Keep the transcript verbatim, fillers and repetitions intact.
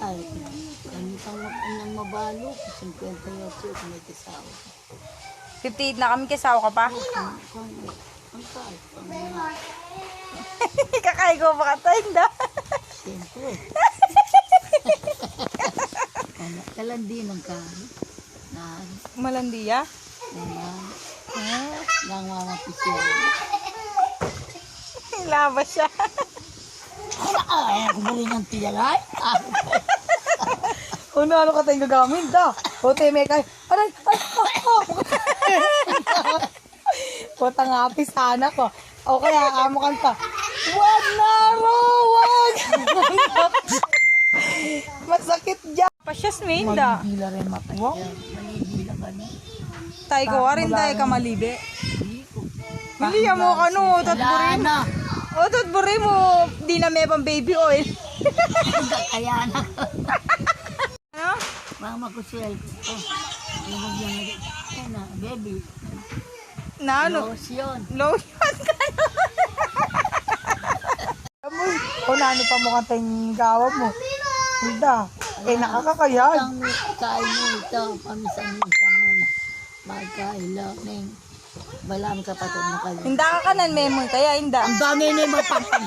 Ay, kami pang mag-, nang mabalo, singkwenta y otso, may kisawa. Fifty-eight na kami, kisawa ka pa. Ang, ang, ang kahit pang Kakaigo pa ka tayo, da. Siyempre. Ano, kalandi ng kain. Na, Malandiya? na, Ah, nang mamapisyon. Laba siya. Ay, ako mo rin ang tiyalay. Ah, Kung ano ka tayong gagamit, da. O, te, may kay, aray, ay, ah, ah. Putang apis, anak ko. O kaya, amo kanta. Wag na, ro, wag. Masakit dyan. Pasyas, Minda. Manigila rin mata. Wow. Manigila ka na. Tayo ko, arin tayo ka malibi. Hindi ko. Hindi mo, ano, tatburi mo. Na. O, tatburi mo, di na may pang baby oil. Kaya na. Ano? Mama ko swel. Oh, lumag yan. Yan na, baby. Na ano? Lotion. Lotion ka na. Amoy, o nanu pa mo kateng gawa mo. Hilda, eh, nakakakayan. Ang kain mo ito, pamisan-misan mo. Magkaila, neng. Balam kapatid na kayo. Hinda ka kanan, memoy kaya, hinda. Ang dami na yung mga pampang.